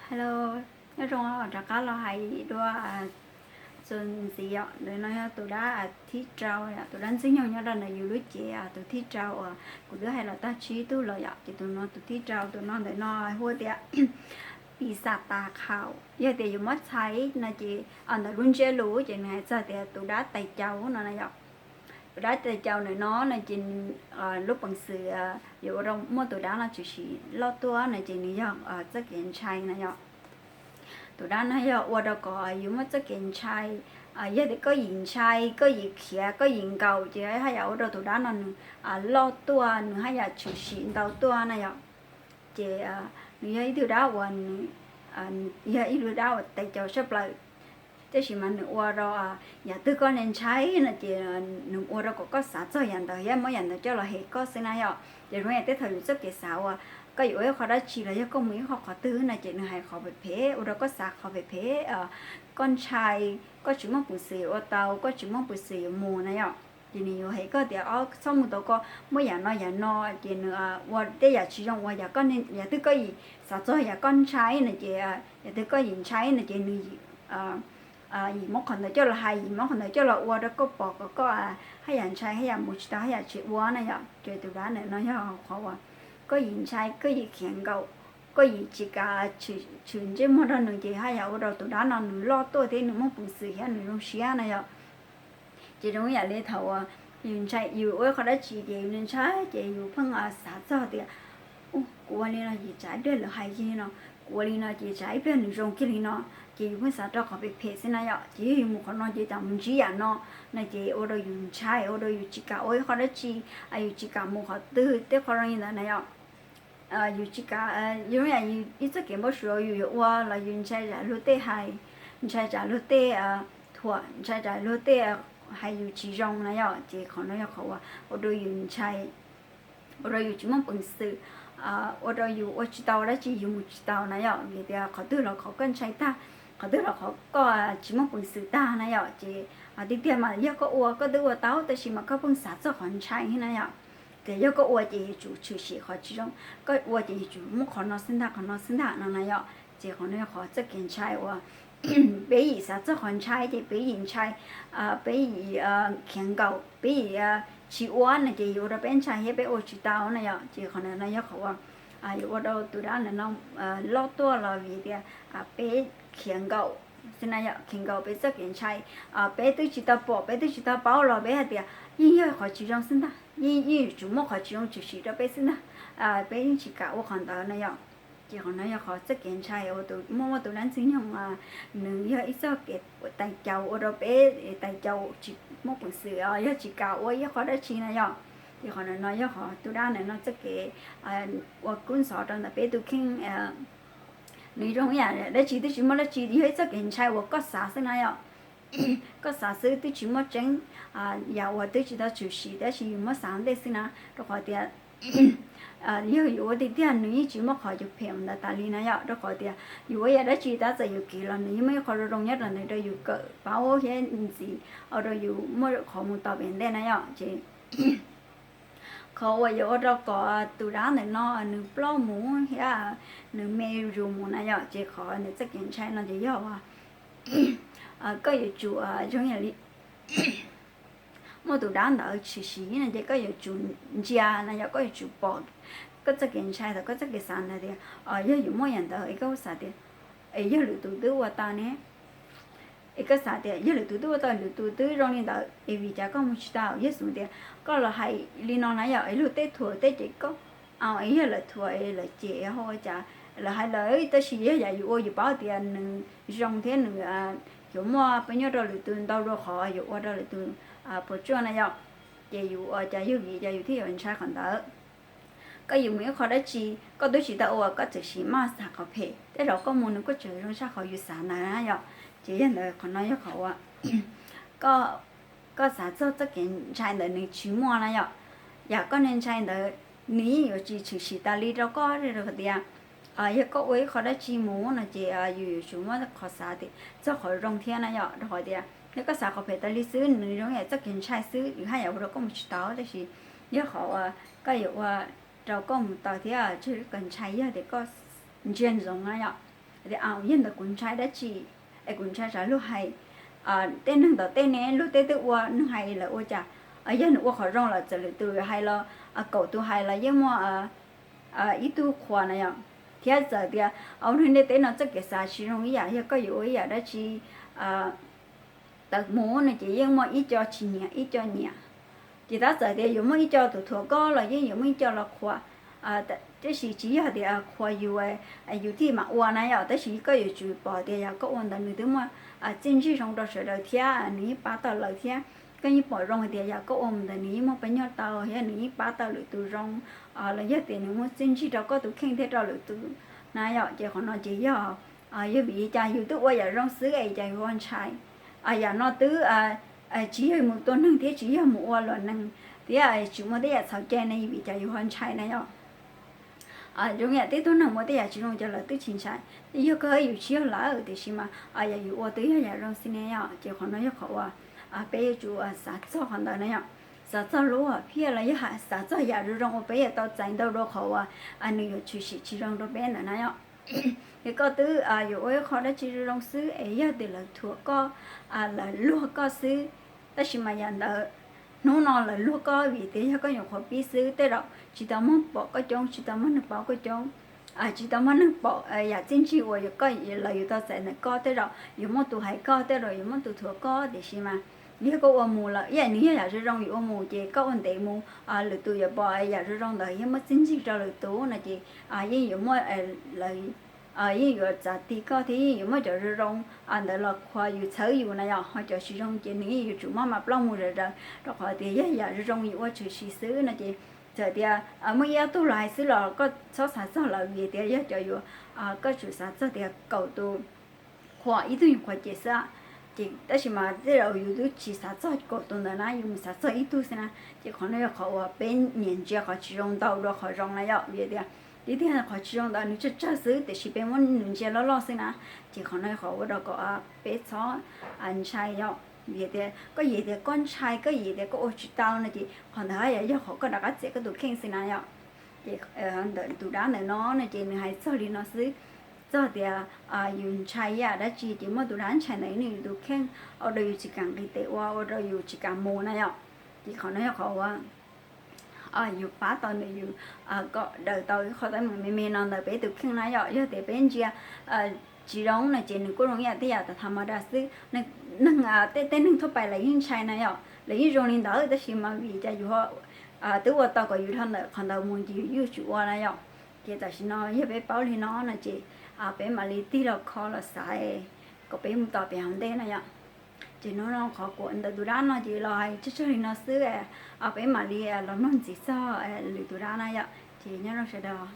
Hello, nyob zoo, rov qab los hais dua txuas ntxiv yom. Ntawm no yog tus dab thib rau yom, tus dab ntxwg nyoog nyob rau ntawm yus lub cev, tus thib rau uas kuv twb hais los tag tsib tug los yom. Ces tus no tus thib rau, tus no ntawm no hu tias pis xas tas khaum. Yog tias yus muab txhais no ces ntawm lub ntsiab lus ces nws hais txog tias tus dab tais caus no na yom. Tus dab tais caus ntawm no no ces lub peev xwm yuav ua rau muaj tus dab no tshwm sim loj tuaj no ces nws yog txoj kev ntshai na yom. Tus dab no yog ua rau kom yus muaj txoj kev ntshai. Yog tias koj yim ntshai, koj yim khiav, koj yim nkaum ces haj yam ua rau tus dab no nws loj tuaj, nws haj yam tshwm sim ntau tuaj na yom. Ces nws yog ib tug dab uas nws yog ib tug dab uas tais caus tshaj plaws. Tab sis mas nws ua rau yam twg koj ntshai no ces nws ua rau kom koj xav txog yam ntawd thiab muab yam ntawd coj los hem koj xwb na yom. Ces zoo yam tej thaum yus txoj kev xav uas koj yuav ua ib qho dab tsi los yog koj mus ib qho qhov twg no ces nws hais qhov phem phem ua rau koj xav qhov phem phem, koj ntshai, koj tsis muaj peev xwm yuav ua tau, koj tsis muaj peev xwm yuav mus na yom. Ces nws yuav hem koj tias txhob mus tau, koj muaj yam no yam no, ces nws ua tej yam tsis zoo uas yam twg koj yim xav txog yam koj ntshai no ces, yam twg koj yim ntshai no ces nws yim muab qhov ntawd coj los hais, yim muab qhov ntawd coj los ua rau koj pom kom koj haj yam ntshai, haj yam mus tsis tau, haj yam tsis ua na yom. Ces tus dab ntawm no yog qhov uas koj yim ntshai, koj yim khiav nkaum, koj yim tsis kam tshwm ntsej muag rau nws ces haj yam ua rau tus dab no nws loj tuaj thiab nws muaj peev xwm thiab nws zoo siab na yom. Ces zoo yam li thaum uas yus ntshai, yus ua ib qho dab tsi ces yus ntshai ces yus pheej xav txog tias, u, kuv ua li no ces tsam ib pliag lawv hais kiag li no, kuv ua li no ces tsam ib pliag nws zoo kiag li no, ces yus pheej xav rau qhov phem phem xwb na yom. Ces yog yus mus qhov no ces tsam mus ntsib yam no, no ces ua rau yus ntshai, ua rau yus tsis kam ua ib qho dab tsi, yus tsis kam mus qhov twg tej qho zoo li ntawd na yom. Yus tsis kam, yus yam ib txoj kev npau suav yus yuav ua los yus ntshai tsam luag tej hais, ntshai tsam luag tej thuam, ntshai tsam luag tej hais yus tsis zoo na yom. Ces qhov no yog qhov uas ua rau yus ntshai, ua rau yus tsis muaj peev xwm, ua rau yus ua tsis tau dab tsi, yus mus tsis tau na yom. Vim tias qhov twg los qhov koj ntshai tag, qhov twg los qhov koj tsis muaj peev xwm tag na yom. Ces tiag tiag mas yog koj ua koj twb ua tau, tab sis mas koj pheej xav txog qhov ntshai thiab na yom. Ces yog koj ua ces yuav tsum tshwm sim qhov tsis zoo, koj ua ces yuav tsum muab qhov no xwb ntag, qhov no xwb ntag no na yom. Ces qhov no yog qhov txoj kev ntshai uas peb yim xav txog qhov ntshai ces peb yim ntshai, peb yim khiav nkaum, peb yim tsis ua no ces yuav ua rau peb ntshai thiab peb ua tsis tau na yom. Ces qhov no yog qhov uas yuav ua rau tus dab ntawm no loj tuaj los vim tias peb khiav nkaum xwb na yom, khiav nkaum peb txoj kev ntshai. Peb twb tsis tau pom, peb twb tsis tau paub los peb hais tias yeej yog qhov tsis zoo xwb ntag, yeej yuav tsum muaj qhov tsis zoo tshwm sim rau peb xwb ntag, peb yeej tsis kam ua qhov ntawd na yom. Ces qhov no yog qhov txoj kev ntshai uas tus muaj muaj tus dab ntxwg nyoog, nws yog ib txoj kev tais caus ua rau peb tais caus tsis muaj peev xwm, yog tsis kam ua ib qho dab tsi na yom. Ces qhov no yog qhov tus dab ntawm no txoj kev ua kub ntxhov rau ntawm peb tus kheej. Nws zoo ib yam dab tsi twb tsis muaj dab tsi, yog ib txoj kev ntshai uas koj xav xwb na yom. Koj xav xwb twb tsis muaj tseeb, yam uas twb tsis tau tshwm sim tab sis yus muab xav ntej xwb na, rau qhov tias yog yus ua tiag tiag nws yeej tsis muaj qhov yuav phem ntawd tas li na yom. Rau qhov tias yus ua yam dab tsi tab txawm yus kiv los nws yeej muaj ib qho zoo zoo nyob rau ntawd rau yus kawm paub thiab ntxiv, ua rau yus muaj qhov mus tau pem ntej na yom. Ces qhov uas yuav ua rau kom tus dab ntawm no nws ploj mus thiab nws me zus mus na yom, ces qhov nws txoj kev ntshai no ces yog uas koj yuav tsum zoo yam li muaj tus dab ntawd tshwm sim no ces koj yuav tsum ntsia na yom, koj yuav tsum pom koj txoj kev ntshai thaum koj txoj kev xav ntawd tias yog yuav muaj yam ntawd es koj xav tias es yog lwm tus twb ua tau ne, es koj xav tias yog lwm tus twb ua tau, lwm tus twb zoo li ntawd es vim cas koj mus tsis tau. Yog xws tias koj los hais li no na yom, es luag tej thuam tej ces koj, es yog lawv thuam es lawv cem ho ua cas lawv hais lawm, tab sis yog yam yus ua yus paub tias nws zoo thiab nws yuav muaj pab nyuaj rau lwm tus ntau dua qhov yuav ua rau lwm tus puas tsuaj na yom. Ces yus ua cas yog vim cas yus thiaj yuav ntshai qhov ntawd. Koj yuav mus ib qho dab tsi koj twb tsis tau ua koj txawm sis maj xav qhov phem, tej zaum koj mus nws kuj tseem zoo tshaj qhov yus xav ntawd na yom. Ces yog ntawd qhov no yog qhov uas koj, koj xav txog txoj kev ntshai ntawd nws tsis muaj na yom. Yam koj ntshai ntawd nws yeej yuav tsis tshwm sim tas li rau koj, rau qhov tias yog koj ua ib qho dab tsi mus no ces yus yuav tsum muaj qhov xav txog qhov zoo thiab na yom. Rau qhov tias yog koj xav qhov phem tas li xwb nws zoo yam txoj kev ntshai xwb, nws haj yam ua rau koj mus tsis tau, tab sis yog qhov uas koj yuav ua rau koj mus tau thiab tseg lub kev ntshai yog tias koj ntsia ntsoov na yom. Tias, Au, yog ntawd kuv ntshai dab tsi? Es kuv ntshai tsam luag hais, tej neeg tom tej ne, luag tej twb ua, neeg hais lawv ua cas? Yog nws ua qhov zoo lawm txawm lwm tus hais los, kaum tus hais los yeej muaj ib tug qhuas na yom. Thiab txawm tias ua neeg ntiaj teb no txoj kev xav tsis zoo ib yam, yog koj yuav ua ib yam dab tsi tawm mus no ces yeej muaj ib co tsis nyiam ib co nyiam. Ces tab txawm tias yuav muaj ib co tus thuam koj los yeej yuav muaj ib co los qhuas. Tab sis tsis yog tias qhuas yus, yus thiaj mam ua na yom, tab sis koj yuav tsum pom tias yog koj ua ntawd nws twb muaj txiaj ntsig zoo rau sawv daws thiab nws yeej pab tau lawv thiab. Koj yeej pom zoo hais tias yog koj ua mus ntawd nws yeej muaj pab nyoj tau, yog nws yeej pab tau lwm tus zoo, los yog tias nws muaj txiaj ntsig rau koj tus kheej thiab rau lwm tus na yom. Ces qhov no ces yog, yog vim li cas yus twb ua yam zoo xwb es cas yus ho ntshai? Yam no twb tsis yog mus tua neeg thiab tsis yog mus ua luam neeg thiab tsis muaj tej yam txhaum cai ne, vim cas yus ho ntshai na yom? Zoo yam tej tug neeg muaj tej yam tsis zoo ces lawv twb tsis ntshai, yog kawg yus tsis yog lawm, tiam sis mas yam yus ua twb yog yam zoo xwb ne yom. Ces qhov no yog qhov uas peb yuav tsum xav txog qhov ntawd na yom. Xav txog lub hom phiaj los yog xav txog yam zoo zoo uas peb yuav tau txais ntau dua qhov uas nws yuav tshwm sim tsis zoo rau peb ntawd na yom. Es koj twb yuav ua ib qho dab tsi zoo zoo xwb es yog tias lawv thuam koj, lawv luag koj xwb, tab sis mas yam ntawd hnub no lawv luag koj vim tias yog koj nyuam qhuav pib xwb, tej zaum tsis tau muaj pom koj coob, tsis tau muaj neeg paub koj coob, tsis tau muaj neeg pom yam txiaj ntsig uas koj, lawv yuav tau txais ntawm koj, tej zaum yuav muaj tus hais koj, tej zaum yuav muaj tus thuam koj, tiam sis mas yog koj ua mus lawm, ib yam nws yog yam zoo zoo yus ua mus ces koj ua ntev mus, lwm tus yuav pom yam zoo zoo ntawd yeej muaj txiaj ntsig rau lwm tus no ces yeej yuav muaj, lawv yeej yuav txav ti koj thiab yeej yuav muaj cov zoo zoo ntawd los qhuas yus txhawb yus na yom. Ho cov tsis zoo ces nws yeej yuav tsum maj mam ploj mus zom zaws, rau qhov tias yog yam zoo zoo yus ua tshwm sim xwb no ces txawm tias muaj ib ob tug los hais xwb los koj txhob xav txog lawv vim tias yog cov yuav, koj tsum xav txog tias kaum tus qhuas ib tug nyuam qhuav cem xwb. Ces tab sis mas tej zaum yus twb tsis xav txog kaum tus ntawd na, yus mus xav txog ib tug xwb na. Ces qhov no yog qhov uas peb nyiam ntsia qhov tsis zoo ntau dua qhov zoo na yom. Vim tias tiag tiag qhov tsis zoo ntawd nws tsawg tsawg xwb, tiam sis peb muab nws ntsia loj loj xwb na. Ces qhov no yog qhov ua rau kom peb txhob ntshai yom. Vim tias koj yim tias koj ntshai, koj yim tias koj ua tsis tau no ces qhov ntawd haj yam yog qhov koj rov qab txiam koj tus kheej xwb na yom. Ces ntawm tus dab ntawm no no ces nws hais txog li no xwb, txog tias yus ntshai yam dab tsi ces muaj tus dab ntshai ntawd nws yus tus kheej, ua rau yus tsis kam nqis tes ua, ua rau yus tsis kam mus na yom. Ces qhov no yog qhov uas yus pab tau ntawm yus kom daws tau ib qho teeb meem me me no ntawm peb tus kheej na yom. Yog tias peb ntsia tsis zoo no ces nws kuj zoo ib yam tej yam tas tha ma da xwb. Neeg, tej tej neeg thuaj pais lawv yeej ntshai na yom, lawv yeej zoo li ntawd, tab sis mas vim cas yus twb ua tau kom yus dhau ntawm qhov ntawd mus ces yus yuav tsum ua na yom. Ces tam sim no yog peb paub li no no ces peb mam li tig los kho los xaiv kom peb mus tom pem hauv ntej na yom. Ces hnub no qhov kuv ntawm tus dab no ces los hais tsawg tsawg li no xwb, peb mam li los mloog ntxiv txog lwm tus dab na yom. Ces nyob zoo sawv daws.